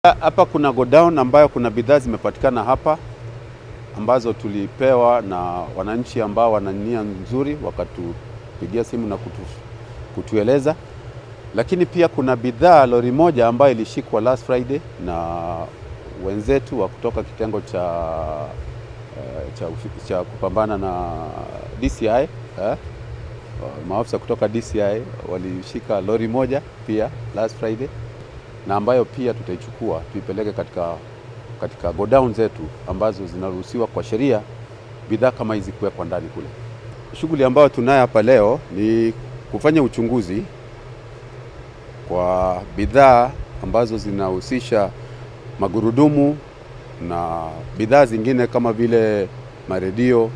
Hapa kuna godown ambayo kuna bidhaa zimepatikana hapa ambazo tulipewa na wananchi ambao wana nia nzuri, wakatupigia simu na kutueleza. Lakini pia kuna bidhaa lori moja ambayo ilishikwa last Friday na wenzetu wa kutoka kitengo cha kupambana na DCI, maafisa kutoka DCI walishika lori moja pia last Friday, na ambayo pia tutaichukua tuipeleke katika godown zetu ambazo zinaruhusiwa kwa sheria bidhaa kama hizi kuwekwa ndani kule. Shughuli ambayo tunayo hapa leo ni kufanya uchunguzi kwa bidhaa ambazo zinahusisha magurudumu na bidhaa zingine kama vile maredio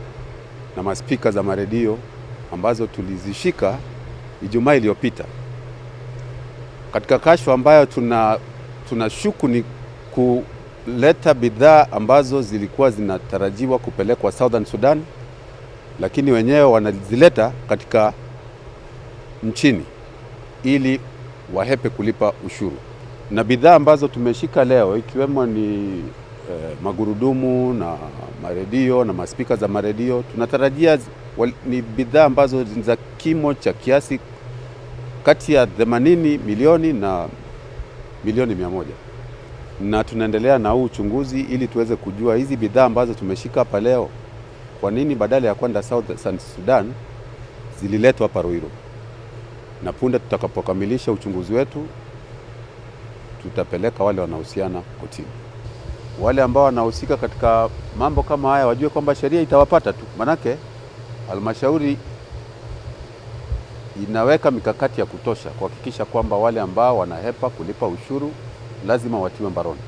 na maspika za maredio ambazo tulizishika Ijumaa iliyopita katika kashfa ambayo tunashuku ni kuleta bidhaa ambazo zilikuwa zinatarajiwa kupelekwa Southern Sudan, lakini wenyewe wanazileta katika nchini ili wahepe kulipa ushuru. Na bidhaa ambazo tumeshika leo ikiwemo ni magurudumu na maredio na maspika za maredio, tunatarajia ni bidhaa ambazo za kimo cha kiasi kati ya 80 milioni na milioni 100. Na tunaendelea na huu uchunguzi ili tuweze kujua hizi bidhaa ambazo tumeshika hapa leo, kwa nini badala ya kwenda South Sudan zililetwa hapa Ruiru. Na punde tutakapokamilisha uchunguzi wetu tutapeleka wale wanaohusiana kotini. Wale ambao wanahusika katika mambo kama haya wajue kwamba sheria itawapata tu, manake halmashauri inaweka mikakati ya kutosha kuhakikisha kwamba wale ambao wanahepa kulipa ushuru lazima watiwe mbaroni.